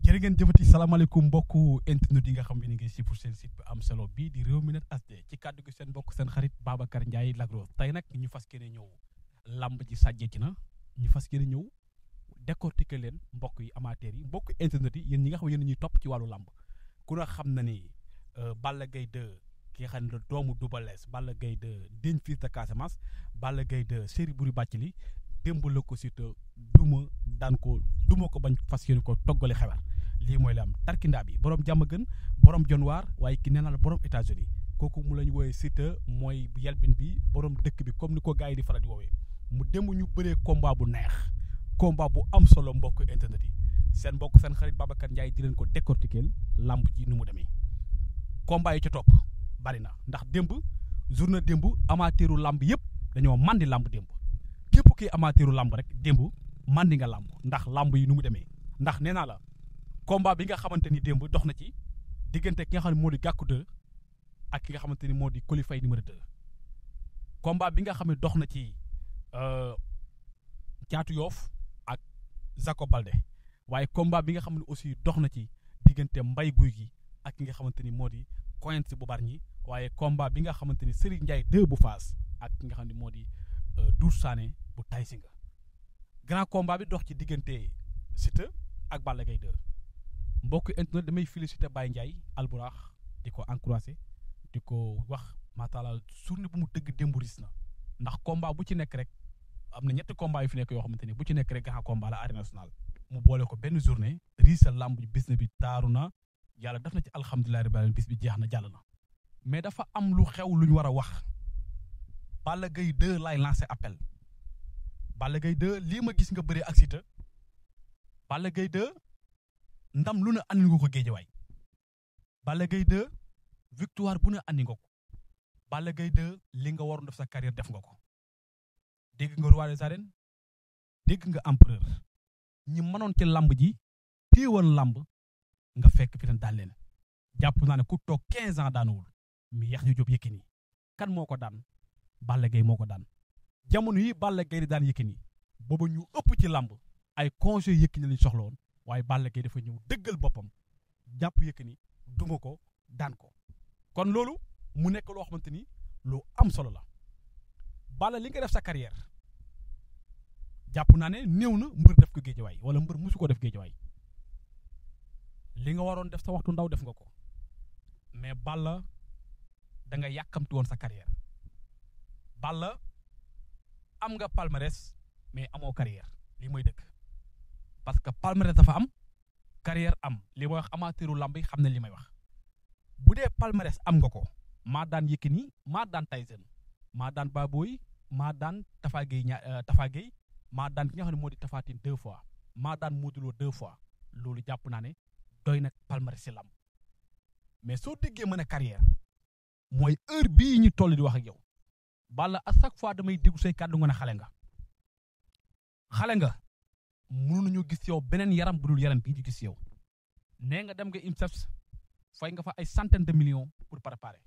jërë ngeen jëfati salaamaaleykum mbokku internet yi nga xam ne ni ngi si pour seen site bi am solo bii di Réew mi net HD ci kàddu gi seen mbokk seen xarit Babacar Ndiaye Lac Rose tey nag ñu fas yéene ñëw lamb ji sàjjee ci na ñu fas yéene ñëw décortiquer leen mbokk yi amateurs yi mbokk internet yi yéen ñi nga xam ne yéen ñuy topp ci wàllu lamb ku na xam na ni Balla Gaye 2 ki nga xam ne doomu Double Less Balla Gaye 2 digne fils de Casamance Balla Gaye 2 série buri bàcc li démb la ko Siteu duma daan ko duma ko bañ fas yéene ko toggale xewar lii mooy la am tarkindaa bi borom jàmm gën borom jonwaar waaye ki nee na la borom États-Unis kooku mu lañ woowee Siteu mooy yelbin bi borom dëkk bi comme ni ko gars yi di faral di woowee mu démb ñu bëree combat bu neex combat bu am solo mbokk internet yi seen mbokk seen xarit Babacar Ndiaye di leen ko décortiquer lamb ji ni mu demee combat yi ca topp bari na ndax démb journée démb amateuru lamb yëpp dañoo mandi lamb démb képp kii amateuru lamb rek démb mandi nga lamb ndax lamb yi nu mu demee ndax nee naa la combat bi nga xamante ni démb dox na ci diggante ki nga xam ne moo di Gàkku 2 ak ki nga xamante ni moo di Coly Faye numéro 2 combat bi nga xam ne dox na ci Caatu Yoof ak Jacob Baldé waaye combat bi nga xam ne aussi dox na ci diggante Mbay Guy gi ak ki nga xamante ni moo di Coins bu Bargny waaye combat bi nga xamante ni Serigne Ndiaye 2 bu Faas ak ki nga xam ne moo di Dour Sané bu Taysinga grand combat bi dox ci diggante Siteu ak Balla Gaye 2 mbokk internet damay féliciter Baye Ndiaye alburax di ko encourager di ko wax maataala journée bu mu tëgg démb ris na ndax combat bu ci nekk rek am na ñetti combat yu fi nekk yoo xamante ni bu ci nekk rek grand combat la arène nationale mu boole ko benn journée riisa lamb bis bi taaru na yàlla def na ci alhamdulilah rabbil alamin bis bi jeex na jàll na mais dafa am lu xew lu ñu war a wax Balla Gaye 2 laay lancé appel Balla Gaye 2 lii ma gis nga bëree ak Siteu Balla Gaye 2 ndam lu ne andi nga ko géejawaay Balla Gaye 2 victoire bu ne andi nga ko Balla Gaye 2 li nga waroon def sa carrière def nga ko dégg nga roi des arènes dégg nga empereur ñi mënoon ci lamb ji téewoon lamb nga fekk fi leen daan leen jàpp naa ne ku toog 15 ans daanuwul mi yax ñu jóob Yékini kan moo ko daan Balla Gaye moo ko daan jamono yi Balla Gaye di daan Yékini booba ñu ëpp ci lamb ay conseil Yékini lañ soxla woon waaye Balla Gaye dafa ñëw dëggal boppam jàpp Yékini duma ko daan ko kon loolu mu nekk loo xamante ni lu am solo la Balla li nga def sa carrière jàpp naa ne néew na mbër def ko géejawaay wala mbër musu ko def géejawaay li nga waroon def sa waxtu ndaw def nga ko mais Balla da nga yàkkamti woon sa carrière Balla am nga palmarès mais amoo carrière lii mooy dëgg parce que palmarès dafa am carrière am li may wax amateuru lamb yi xam ne li may wax bu dee palmarès am nga ko maa daan Yékini maa daan Tyson maa daan Baboy maa daan Tafa Gueye maa daan ki nga xam ne moo di Tapha Tine 2 fois maa daan Modou Lo 2 fois loolu jàpp naa ne doy na palmarès si lamb mais soo déggee mën a carrière mooy heure bii ñu toll di wax ak yow Balla à chaque fois damay déggu say kàddu nga ne xale nga mënuñu gis yow beneen yaram bu dul yaram bii ñu gis yow nee nga dem nga INSEPS fay nga fa ay centaine de millions pour préparer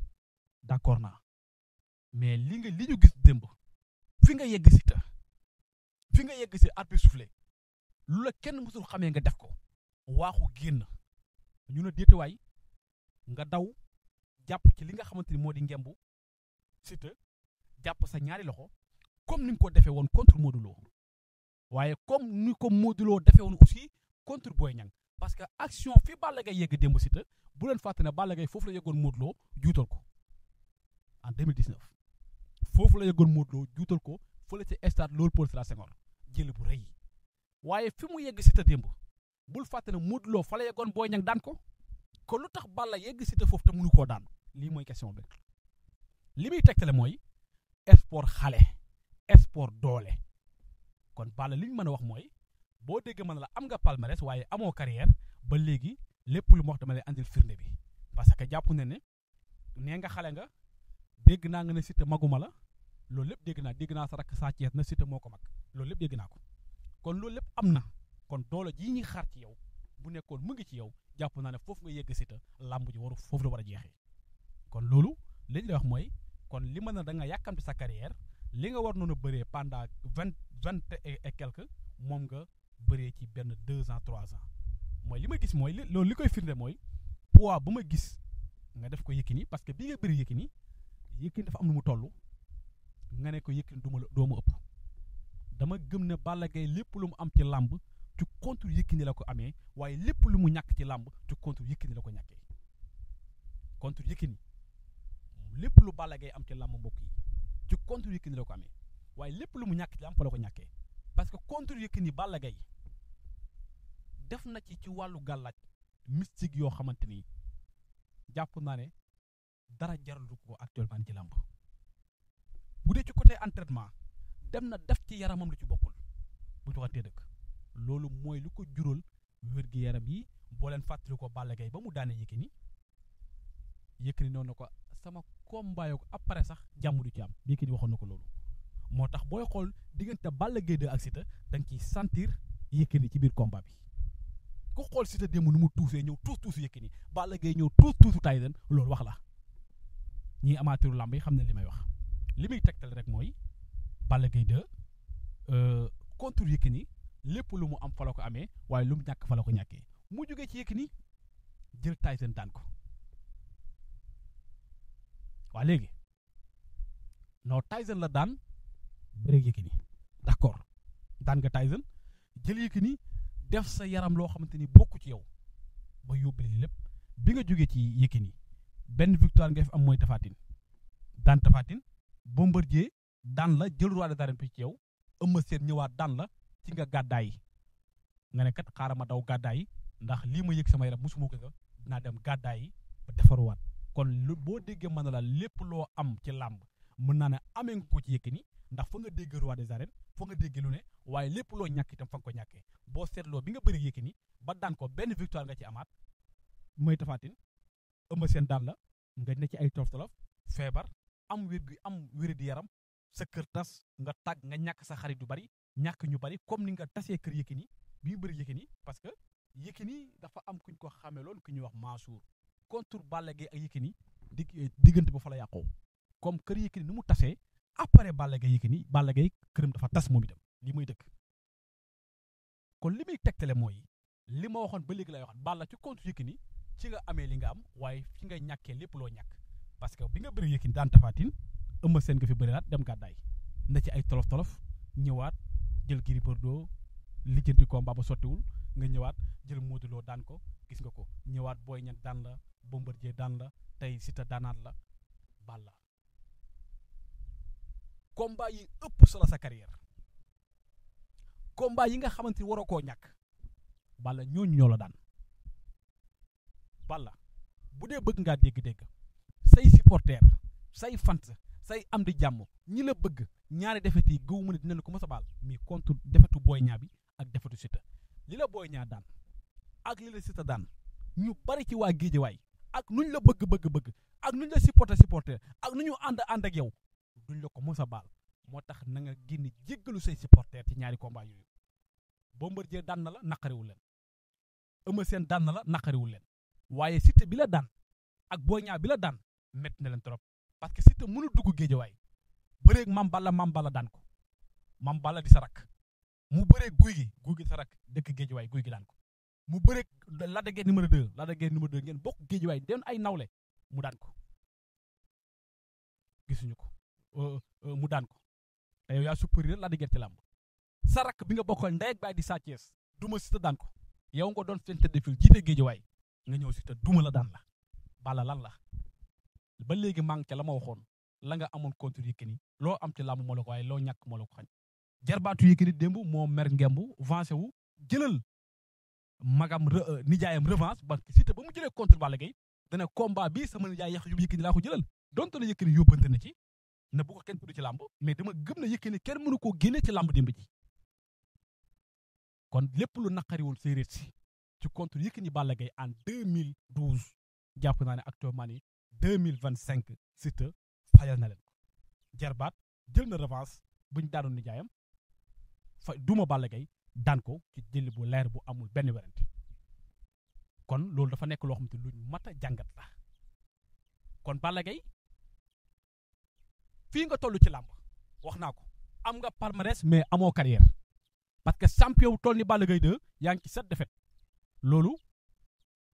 d'accord naa mais li ñu gis démb fi nga yegg si arbitre soufflé lu la kenn mësul xamee nga def ko waaxu génn ñu ne déetewaay nga daw jàpp ci li nga xamante ni moo di ngembu Siteu jàpp sa ñaari loxo comme ni nga ko defee woon contre Modou Lo waaye comme ni ko Modou Lo defee woon aussi contre Boy Niang parce que action fi Balla Gaye yegg démb Siteu bu leen fàtte ne Balla Gaye foofu la yeggoon Modou Lo juutal ko en 2019 foofu la yeggoon Modou Lo juutal ko fële ci stade Léopold Sédar Senghor jël bu rëy waaye fi mu yegg Siteu démb bul fàtte ne Modou Lo fa la yeggoon Boy Niang daan ko kon lu tax Balla yegg Siteu foofu te mënu koo daan lii mooy question bi li muy tegtale mooy sport xale sport doole kon Balla li ñu mën a wax mooy boo déggee mën la am nga palmarès waaye amoo carrière ba léegi lépp lu ma wax dama lay andil firnde bi parce que jàpp ne nee nga xale nga dégg naa nga ne Siteu maguma la loolu lépp dégg naa sa rakk Sa Thiès na Siteu moo ko mag loolu lépp dégg naa ko kon loolu lépp am na kon doole jii ñuy xaar ci yow bu nekkoon mu ngi ci yow jàpp naa ne foofu nga yegg Siteu làmb ji waru foofu la war a jeexee kon loolu li ñu lay wax mooy kon li mën na da nga yàkkamti sa carrière li nga war noonu bëree pendant vingt et quelque moom nga bëree ci benn 2 ans 3 ans mooy li ma gis mooy loolu li koy firnde mooy poids bu ma gis nga def ko Yékini parce que bi nga bëri Yékini dafa am lu mu toll nga ne ko Yékini doo ma ëpp dama gëm ne Balla Gaye lépp lu mu am ci làmb ci contre Yékini la ko amee waaye lépp lu mu ñàkk ci làmb ci contre Yékini la ko ñàkkee contre Yékini lépp lu Balla Gaye am ci làmb mbokk yi ci contre Yékini la ko amee waaye lépp lu mu ñàkk ci làmb fa la ko ñàkkee parce que contre Yékini Balla Gaye def na ci wàllu gàllaaj mystique yoo xamante ni jàpp naa ne dara jaralu ko actuellement ci làmb bu dee ci côté entraînement dem na def ci yaramam lu ci bokkul bu joxantee dëkk loolu mooy lu ko jural wér-gi-yaram yi boo leen fàttali ko Balla Gaye ba mu daane Yékini noonu na ko sama combat yo ko après sax jàmm du ci am Yékini waxoon na ko loolu moo tax booy xool diggante Balla Gaye 2 ak Siteu da nga ciy sentir Yékini ci biir combat bi ku xool Siteu démb nu mu tuusee ñëw tuusu Yékini Balla Gaye ñëw tuusu Tyson loolu wax la ñii amateuru làmb yi xam ne li may wax li muy tegtal rek mooy Balla Gaye 2 contre Yékini lépp lu mu am fa la ko amee waaye lu mu ñàkk fa la ko ñàkkee mu jógee ci Yékini jël Tyson daan ko waa léegi non Tyson la daan bëreeg Yékini d'accord daan nga Tyson jël Yékini def sa yaram loo xamante ni bokku ci yow ba yóbbali li lépp bi nga jógee ci Yékini benn victoire nga fi am mooy Tapha Tine daan Tapha Tine Bombardier daan la jël roi des arènes bi ci yow Eumeu Sène ñëwaat daan la ci nga gàddaay nga ne kat xaaral ma daw gàddaay ndax lii ma yëg sama yaram musuma ko dinaa dem gàddaay ba defaruwaat kon lu boo déggee mën na la lépp loo am ci làmb mën naa ne amee nga ko ci Yékini ndax fa nga dégg roi des arènes fa nga dégg lu ne waaye lépp loo ñàkk itam fa nga ko ñàkkee boo seetloo bi nga bëri Yékini ba daan ko benn victoire nga ci amaat mooy Tapha Tine Eumeu Sène daan la nga ne ci ay tolof-tolof feebar am wér di yaram sa kër tas nga tàgg nga ñàkk sa xarit yu bari ñàkk ñu bari comme ni nga tasee kër Yékini bi bëri Yékini parce que Yékini dafa am kuñ ko xamee loolu ku ñuy wax Mansour contre Balla Gaye ak Yékini diggante ba fa la yàqoo comme kër Yékini ni mu tasee après Balla Gaye Yékini Balla Gaye këram dafa tas moom itam li muy dëkk kon li muy tegtale mooy li ma waxoon ba léegi lay waxoon Balla ci contre Yékini ci nga amee li nga am waaye fi nga ñàkkee lépp loo ñàkk parce que bi nga bëri Yékini daan Tapha Tine Eumeu Sène nga fi bëriwaat dem gàddaay na ci ay tolof-tolof ñëwaat jël Gris Bordeaux lijjanti combat ba sottiwul nga ñëwaat jël Modou Lo daan ko gis nga ko ñëwaat Boy Niang daan la Bombardier daan la tey Siteu daanaat la Balla combat yi ëpp solo sa carrière combat yi nga xamante ni waroo koo ñàkk Balla ñooñu ñoo la daan Balla bu dee bëgg ngaa dégg-dégg say supporter say fans say am di jàmm ñi la bëgg ñaari defet yi gëw mu ne dina la ko mës a baal mais contre defetu Boy Niang bi ak defetu Siteu li la Boy Niang daan ak li la Siteu daan ñu bari ci waa Géejawaay ak nuñ la bëgg ak nuñ la supporter ak nu ñu ànd ak yow duñ la ko mës a baal moo tax na nga génn jéggalu say supporter ci ñaari combat yooyu Bombardier daan na la naqariwul leen Eumeu Sène daan na la naqariwul leen waaye Siteu bi la daan ak Boy Niang bi la daan métti na leen trop parce que Siteu mënul dugg Géejawaay bëreeg Mame Balla daan ko Mame Balla di sa rakk mu bëreeg guy gi sa rakk dëkk Géejawaay guy gi daan ko mu bëreeg Lac de Guiers numéro 2 ngeen bokk Géejawaay den ay nawle mu daan ko gisuñu ko mu daan ko te yow yaa supérieur Lac de Guiers ci làmb sa rakk bi nga bokkal ndey ak baay di Sa Thiès duma Siteu daan ko yow nga doon seen tëdd fil jiite Géejawaay nga ñëw Siteu duma la daan la Balla lan la ba léegi maa ngi ca la ma waxoon la nga amoon contre Yékini loo am ci làmb moo la ko waaye loo ñàkk moo la ko xañ jarbaatu Yékini démb moo mer ngembu vancé wu jëlal magam nijaayam revanche ba Siteu ba mu jëlee contre Balla Gaye dana combat bi sama nijaay yàq yu Yékini laa ko jëlal donte na Yékini yóbbante na ci na bu ko kenn tudd ci làmb mais dama gëm na Yékini kenn mënu koo génne ci làmb démb ji kon lépp lu naqari woon séeréer si ci contre Yékini Balla Gaye en 2012 jàpp naa ne actuellement ni 2025 Siteu fayal na leen ko jarbaat jël na revanche buñ daanoon nijaayam fa duma Balla Gaye daan ko ci jëli bu leer bu amul benn werante kon loolu dafa nekk loo xam te luñ mat a jàngat la kon Balla Gaye fii nga toll ci làmb wax naa ko am nga palmarès mais amoo carrière parce que champion bu toll ni Balla Gaye 2 yaa ngi ci 7 défaites loolu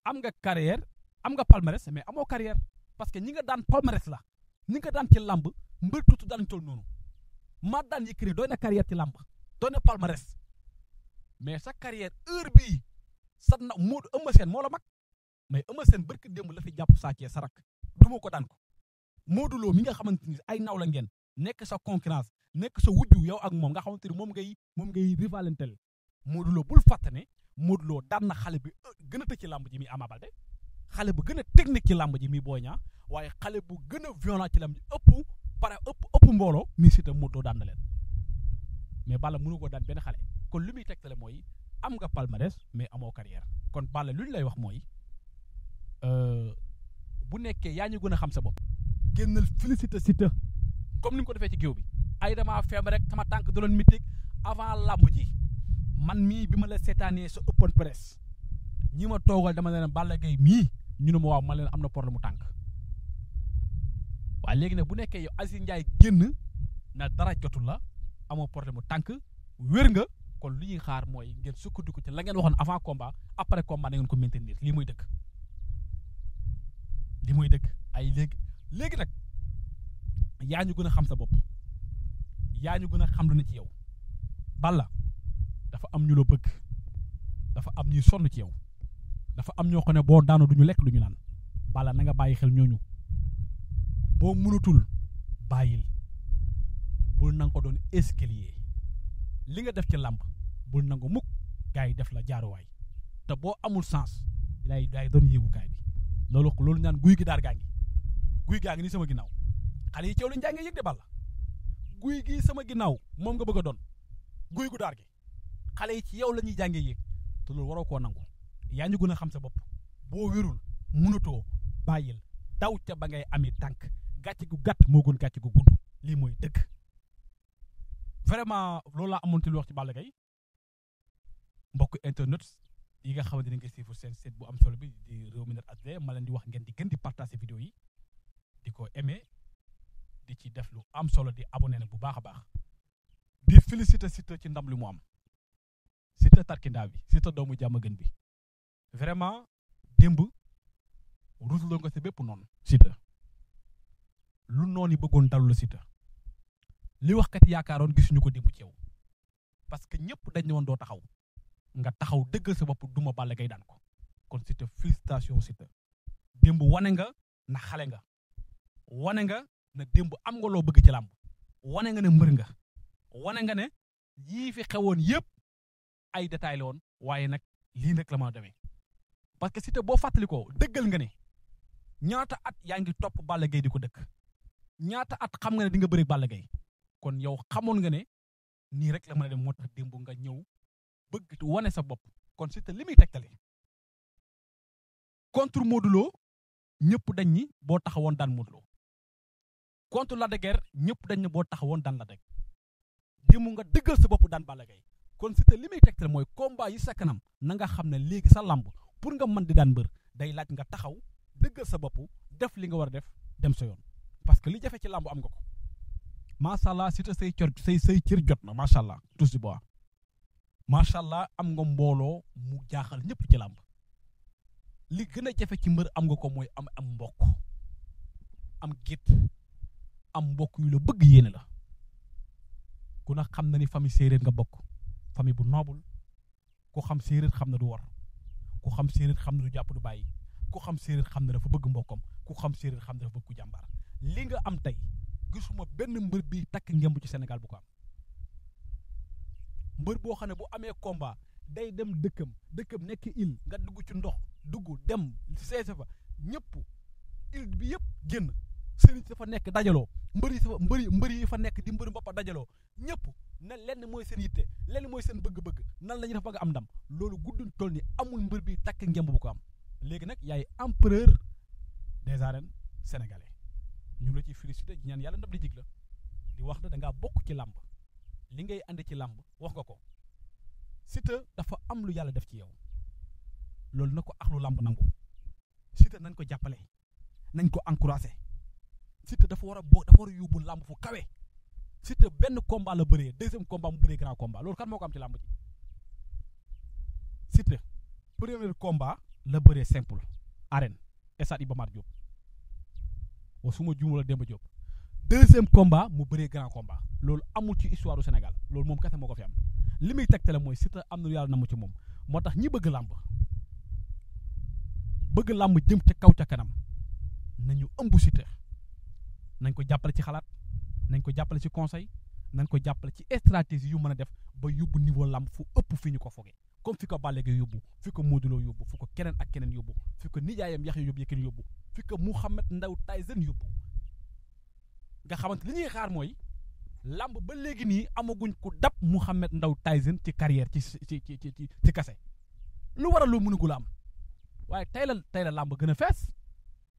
am nga carrière am nga palmarès mais amoo carrière parce que ñi nga daan palmarès la ñi nga daan ci làmb mbër tuuti daan toll noonu maa daan Yékini doy na carrière ci làmb doy na palmarès mais sa carrière heure bii sa na moo Eumeu Sène moo la mag mais Eumeu Sène barki démb la fi jàpp saakee sa rak duma ko daan ko Modou Lo mi nga xamante ni ay naw la ngeen nekk sa concurrence nekk sa wujju yow ak moom nga xamante ni moom ngay rivalentel Modou Lo bul fàtte ne Modou Lo daan na xale bi gën a tëj ci làmb ji mi Ama Baldé xale bu gën a technique ci làmb ji mi Boy Niang waaye xale bu gën a violent ci làmb ji ëpp mbooloo mi Siteu Modou Lo daan na leen mais Balla mënu ko daan benn xale kon li muy tegtale mooy am nga palmarès mais amoo carrière kon Balla lu ñu lay wax mooy bu nekkee yaa ñu gën a xam sa bopp génnal félicité Siteu comme ni nga ko defee ci géew bi ay damaa feebar rek sama tànk da doon mitig avant làmb ji man mii bi ma la seetaanee sa open press ñi ma toogal dama leen Balla Gaye mii ñu ne ma waaw ma leen am na problème mu tànk waaye léegi nag bu nekkee yow Aziz Ndiaye génn na dara jotul la amoo problème mu tànk wér nga kon li ñuy xaar mooy ngeen sukkandiku ci la ngeen waxoon avant combat après combat na ngeen ko maintenir lii mooy dëgg ay léegi nag yaa ñu gën a xam sa bopp yaa ñu gën a xam lu ne ci yow Balla dafa am ñu la bëgg dafa am ñuy sonn ci yow dafa am ñoo xam ne boo daanu duñu lekk duñu naan Balla na nga bàyyi xel ñooñu boo mënatul bàyyil bul nanga ko doon escalier li nga def ci làmb bul nangu mukk gars yi def la jaaruwaay te boo amul sens daay doon yéegukaay bi loolu ñaan guy gi daar gaa ngi nii sama ginnaaw xale yi ceew lañu jàngee yëg de Balla guy gi sama ginnaaw moom nga bëgg a doon guy gu daar gi xale yi ci yow la ñuy jàngee yéeg te loolu waroo koo nangu yaa ñu gën a xam sa bopp boo wérul mënatoo bàyyil daw ca ba ngay ami tànk gàcce gu gàtt moo gën gàcce gu gudd lii mooy dëgg vraiment loolu laa amoon ci lu wax ci Balla Gaye mbokk internet yi nga xamante ne nga siifur seen site bu am solo bi di Rewmi Net HD ma leen di wax ngeen di gën di partager vidéo yi di ko aimer di ci def lu am solo di abonné nag bu baax a baax di féliciter Siteu ci ndam li mu am Siteu tarkindaa bi Siteu doomu jàmm gën bi vraiment démb rusloo nga si bépp noonu Siteu lu noonu bëggoon dalu la Siteu li waxkat yaakaaroon gisuñu ko démb ci yow parce que ñëpp dañ ne woon doo taxaw nga taxaw dëggal sa bopp duma Balla Gaye daan ko kon Siteu félicitation Siteu démb wane nga na xale nga wane nga na démb am nga loo bëgg ci làmb wane nga ne mbër nga wane nga ne yii fi xewoon yëpp ay détails la woon waaye nag lii nag la ma demee parce que Siteu boo fàttali ko dëggal nga ne ñaata at yaa ngi topp Balla Gaye di ko dëkk ñaata at xam nga ne di nga bëri Balla Gaye kon yow xamoon nga ne nii rek la mën a dem moo tax démb nga ñëw bëgg wane sa bopp kon Siteu li muy tegtale contre Modou Lo ñëpp dañ ni boo taxawoon daan Modou Lo contre Lac de Guiers ñëpp dañ ne boo taxawoon daan Lac de Guiers démb nga dëggal sa bopp daan Balla Gaye kon Siteu li muy tegtale mooy combat yi sa kanam na nga xam ne léegi sa lamb pour nga mën di daan mbër day laaj nga taxaw dëggal sa bopp def li nga war a def dem sa yoon parce que li jafe ci lamb am nga ko macha allah Siteu say cër jot na macha allah tous du bois macha allah am nga mbooloo mu jaaxal ñëpp ci lamb li gën a jafe ci mbër am nga ko mooy am mbokk am gétt am mbokk yu la bëgg yéene la ku na xam na ni famille séeréer nga bokk famille bu noble ku xam séeréer xam na du war ku xam séeréer xam na du jàpp du bàyyi ku xam séeréer xam na dafa bëgg mbokkam ku xam séeréer xam na dafa bëgg ku jàmbaar li nga am tey gisuma benn mbër bi takk ngemb ci Sénégal bu ko am mbër boo xam ne bu amee combat day dem dëkkam nekk île nga dugg ci ndox dugg dem seese fa ñëpp île bi yëpp génn sëriñ dafa nekk dajaloo mbër yi fa nekk di mbër mboppa dajaloo ñëpp ne lenn mooy seen yitte lenn mooy seen bëgg-bëgg nan la ñuy def ba nga am ndam loolu guddun toll ni amul mbër bi takk ngemb bu ko am léegi nag yaay empereur des arènes sénégalais ñu la ciy félicité di ñaan yàlla ndam di jig la di wax ne da ngaa bokk ci làmb li ngay andi ci làmb wax nga ko Siteu dafa am lu yàlla def ci yow loolu na ko axlu làmb nangu Siteu nañ ko jàppale nañ ko encouragé Siteu dafa war a yóbbu làmb fu kawe Siteu benn combat la bëree deuxième combat mu bëree grand combat loolu kan moo ko am ci làmb ji Siteu premier combat la bëree simple arène stade Iba Mar Diop wa suma juum la Demba Diop deuxième combat mu bëree grand combat loolu amul ci histoire du Sénégal loolu moom kese moo ko fi am li muy tegtale mooy Siteu am na yàlla na mu ci moom moo tax ñi bëgg làmb jëm ca kaw ca kanam nañu ëmb Siteu nañ ko jàppale ci xalaat nañ ko jàppale ci conseil nañ ko jàppale ci stratégie yu mën a def ba yóbbu niveau làmb fu ëpp fi ñu ko foogee comme fi ko Balla Gaye yóbbu fi ko Modou Lo yóbbu fi ko keneen ak keneen yóbbu fi ko nijaayam Yaxya yóbbu Yékini yóbbu fi ko Mouhamed Ndaw Tyson yóbbu nga xamante li ñuy xaar mooy làmb ba léegi nii amaguñ ku dab Mouhamed Ndaw Tyson ci carrière ci kase lu waral loo mënugul a am waaye tey la làmb gën a fees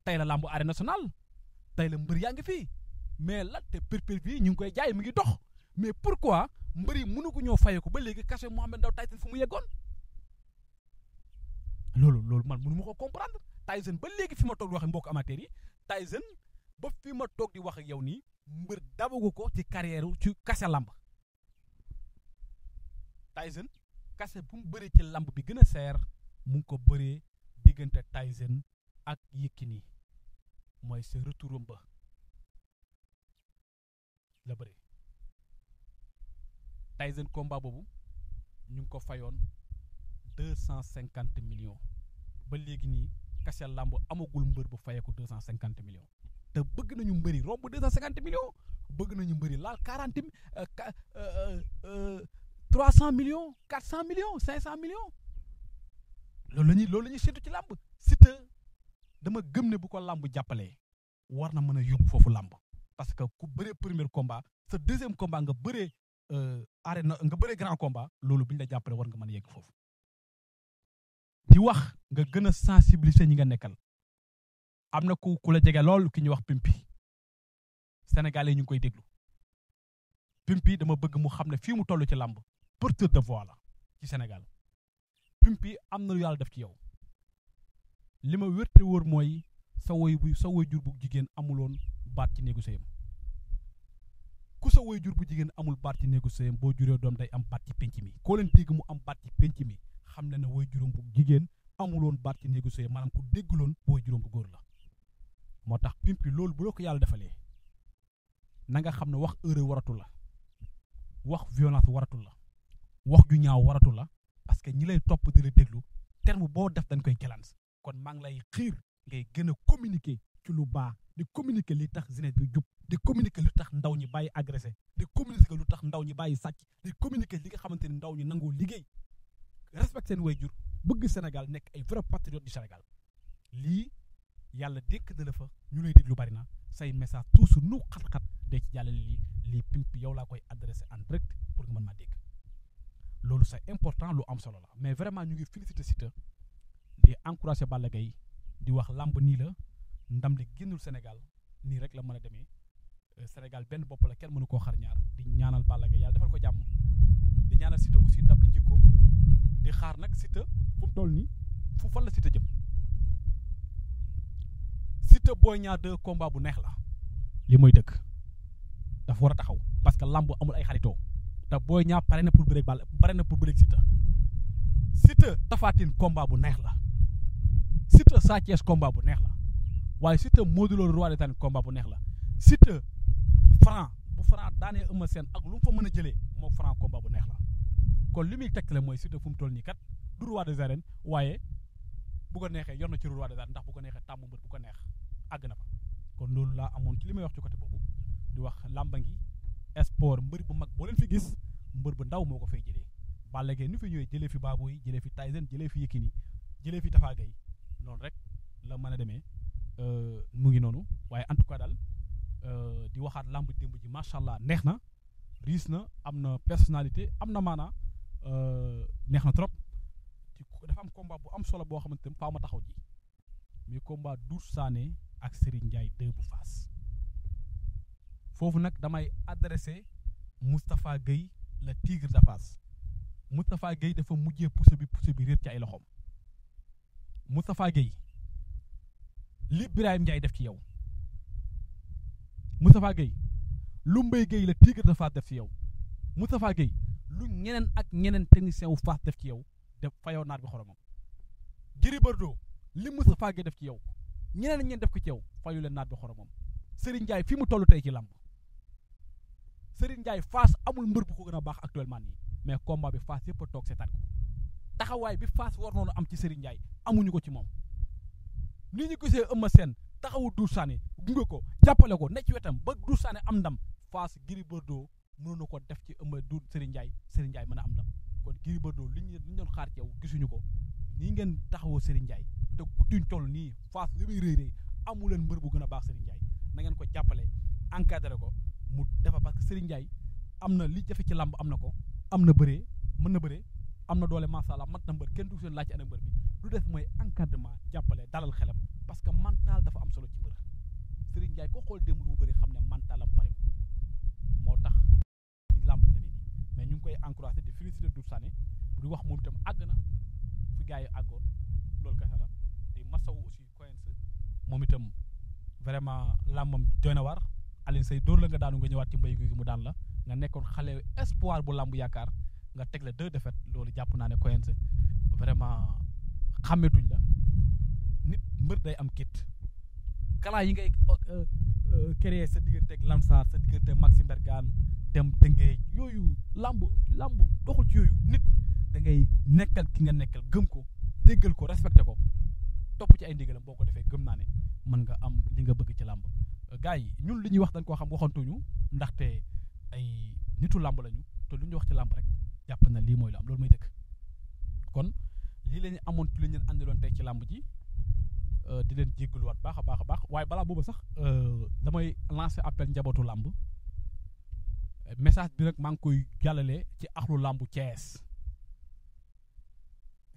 tey la làmb arène nationale tey la mbër yaa ngi fii mais la te perpétuité ñu ngi koy jaay mu ngi dox mais pourquoi mbër yi mënugu ñoo fayee ko ba léegi kase Mouhamed Ndaw Tyson fu mu yeggoon loolu man mënu ma ko comprendre Tyson ba léegi fi ma toog di wax ak mbokk amateurs yi Tyson ba fi ma toog di wax ak yow nii mbër dabagu ko ci carrière ci kase lamb Tyson kase bu mu bëree ci lamb bi gën a seer mu ngi ko bëree diggante Tyson ak Yékini mooy sa retouram ba la bëree Tyson combat boobu ñu ngi ko fayoon 250 millions ba léegi nii kase lamb amagul mbër bu fayee ko 250 millions te bëgg nañu mbëri romb 250 millions bëgg nañu mbëri laal 300 millions 400 millions 500 millions loolu la ñuy séntu ci làmb Siteu dama gëm ne bu ko làmb jàppalee war na mën a yóbbu foofu làmb parce que ku bëree premier combat sa deuxième combat nga bëree arène nga bëree grand combat loolu bi ñu la jàppale war nga mën a yegg foofu di wax nga gën a sensibiliser ñi nga nekkal am na ku la jege lool ki ñuy wax Pimpi Sénégalais ñu ngi koy déglu Pimpi dama bëgg mu xam ne fii mu toll ci làmb porteur de voix la ci Sénégal Pimpi am na lu yàlla def ci yow li ma wérte wóor mooy sa woy jur bu jigéen amuloon baat ci néegu sëyam ku sa woy jur bu jigéen amul baat ci néegu sëyam boo juree doom day am baat ci penc mi koo leen dégg mu am baat ci penc mi xam ne woy juróom bu jigéen amuloon baat ci néegu sëyam maanaam ku dégguloon woy juróom bu góor la moo tax Pimpi loolu bu la ko yàlla defalee na nga xam ne wax erreur waratu la wax violence waratu la wax ju ñaaw waratu la parce que ñi lay topp di la déglu terme boo def dañ koy kelans kon maa ngi lay xiir ngay gën a communiquer ci lu baax di communiquer li tax jeunesse bi jub di communiquer lu tax ndaw ñi bàyyi agressé di communiquer lu tax ndaw ñi bàyyi sàcc di communiquer li nga xamante ni ndaw ñi nangoo liggéey respecte seen waajur bëgg Sénégal nekk ay vrai patriote du Sénégal lii yàlla dénk na la fa ñu lay déglu bari na say message toujours nu xat-xat day ci jàllale lii Pimpi yow laa koy adressé en direct pour nga mën maa dégg loolu c'est important lu am solo la mais vraiment ñu ngi féliciter Siteu di encourager Balla Gaye di wax làmb nii la ndam li génnul Sénégal nii rek la mën a demee Sénégal benn bopp la kenn mënu koo xar ñaar di ñaanal Balla Gaye yàlla defal ko jàmm di ñaanal Siteu aussi ndam li jikko di xaar nag Siteu fu mu toll nii fu fan la Siteu jëm Siteu Boy Niang 2 combat bu neex la li mooy dëgg dafa war a taxaw parce que lamb amul ay xaritoo te Boy Niang pare na pour bëreeg Balla pare na pour bëreeg Siteu Tapha Tine combat bu neex la Siteu Sa Thiès combat bu neex la waaye Siteu Modou Lo roi des arènes combat bu neex la Siteu Franc bu Franc daanee Eumeu Sène ak lu mu fa mën a jëlee moo Franc combat bu neex la kon li muy tegtale mooy Siteu fu mu toll nii kat du roi des arènes waaye bu ko neexee yor na ci roi des arènes ndax bu ko neexee tàmm mbër bu ko neex àgg na fa kon loolu laa amoon ci li may wax ci côté boobu di wax làmba ngi sport mbër bu mag boo leen fi gis mbër bu ndaw moo ko fay jëlee Balla Gaye ni fi ñëwee jëlee fi Baboy jëlee fi Tyson jëlee fi Yékini jëlee fi Tapha Gueye noonu rek la mën a demee mu ngi noonu waaye en tout cas daal di waxaat làmb démb ji macha allah neex na riis na am na personnalité am na maanaa neex na trop dafa am combat bu am solo boo xamante ne faaw ma taxaw ci muy combat Doudou Sané ak Serigne Ndiaye 2 bu Fass foofu nag damay adressé Moustapha Gueye le tigre de Fass Moustapha Gueye dafa mujjee pousse bi réer ci ay loxoom Moustapha Gueye li Birahim Ndiaye def ci yow Moustapha Gueye lu Mbaye Gueye le tigre de Fass def ci yow Moustapha Gueye lu ñeneen ak ñeneen technicien wu Fass def ci yow def fayoo naat bi xoromam Gris Bordeaux li Moustapha Gueye def ci yow ñeneen ñeen def ko ci yow fayu leen naat bi xoromam Serigne Ndiaye fi mu toll tey ci làmb Serigne Ndiaye Fass amul mbër bu ko gën a baax actuellement nii mais combat bi Fass yëpp a toog seetaan ko taxawaay bi Fass war noonu am ci Serigne Ndiaye amuñu ko ci moom ni ñu gisee Eumeu Sène taxawu Doudou Sané gunge ko jàppale ko ne ci wetam ba Doudou Sané am ndam Fass Gris Bordeaux mënoon na ko def ci Eumeu du Serigne Ndiaye mën a am ndam kon Gris Bordeaux li ñu doon xaar ci yow gisuñu ko nii ngeen taxawoo Serigne Ndiaye te guddiñ toll nii Fass li muy rëy amu leen mbër bu gën a baax Serigne Ndiaye na ngeen ko jàppale encadré ko mu defa parce que Serigne Ndiaye am na li jafe ci làmb am na ko am na bëree mën na bëree am na doole macha allah mat na mbër kenn du seen laaj ci ana mbër mi lu def mooy encadrement jàppale dalal xelam parce que mental dafa am solo ci mbër Serigne Ndiaye koo xool démb lu mu bëri xam ne mentalam pare moo tax ñu làmb ji demee nii mais ñu ngi koy encouragé di félicité Doudou Sané di wax moom itam àgg na fi gars yi àggoon loolu kese la di masawu aussi Coins moom itam vraiment làmbam doy na war Alioune Seye dóor la nga daanu nga ñëwaat ci mbéy gi mu daan la nga nekkoon xale espoir bu làmb yaakaar nga teg la 2 défaites loolu jàpp naa ne Coins vraiment xàmmetuñ la nit mbër day am kit kalaa yi ngay créer sa diggante ak Lansar sa diggante Maxime Bergane dem Tëngéej yooyu làmb doxul ci yooyu nit da ngay nekkal ki nga nekkal gëm ko déggal ko respecté ko topp ci ay ndigalam boo ko defee gëm naa ne mën nga am li nga bëgg ci làmb gars yi ñun li ñuy wax dañ koo xam waxantuñu ndaxte ay nitu làmb lañu te lu ñu wax ci làmb rek jàpp na lii mooy lu am loolu mooy dëkk kon lii la ñu amoon ci li ñu leen andiloon tey ci làmb ji di leen jéggaluwaat baax a baax waaye balaa boobu sax damay lancer appel njabootu làmb message bi nag maa ngi koy jàllale ci axlu làmbu Thiès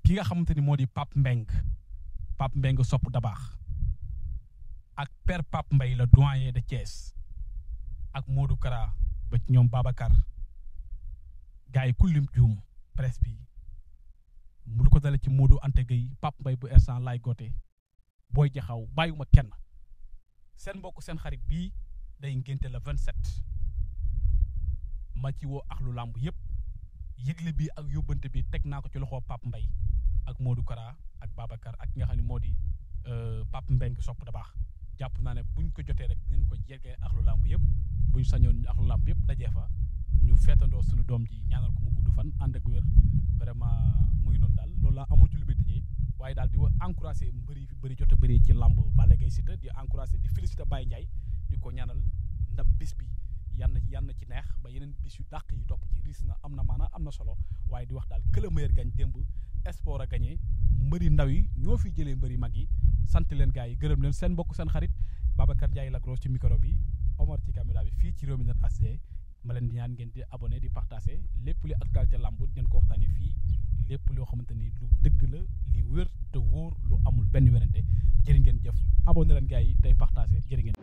ki nga xamante ni moo di Pape Mbeng sopp dabaax ak père Pape Mbaye le doyen de Thiès ak Modou Kara ba ci ñoom Babacar gars yi kullim juum presse bi mu lu ko dale ci Modou Anta Gueye Pape Mbaye bu ersan laay goote booy jaxaw bàyyuma kenn seen mbokk seen xarit bii day ngénte la 27 ma ci woo axlu làmb yëpp yëgle bi ak yóbbante bi teg naa ko ci loxo Pape Mbaye ak Modou Kara ak Babacar ak nga xam ne moo di Pape Mbeng sopp da baax jàpp naa ne buñ ko jotee rek dinañ ko yeggee axlu làmb yëpp buñ sañoon axlu làmb yëpp dajee fa ñu feetandoo suñu doom ji ñaanal ko mu gudd fan ànd ak wér vraiment muy noonu daal loolu laa amoon ci lu muy tëjee waaye daal di encouragé mbër yi fi bëri jot a bëri ci làmb Balla Gaye Siteu di encouragé di félicité Baye Ndiaye di ko ñaanal ndab bis bi yan na ci neex ba yeneen bis yu dàq yi topp ci ris na am na maanaam am na solo waaye di wax daal que le meilleur gagne démb sport a gagné mbëri ndaw yi ñoo fi jëlee mbëri mag yi sant leen gars yi gërëm leen seen mbokk seen xarit Babacar Ndiaye Lagros ci micro bi Omar ci caméra bi fii ci Rewmi Net HD ma leen di ñaan ngeen di abonné di partagé lépp li actualité lamb ngeen ko waxtaanee fii lépp loo xamante ni lu dëgg la li wér te wóor lu amul benn werante jërë ngeen jëf abonné leen gars yi tey partagé jërë ngeen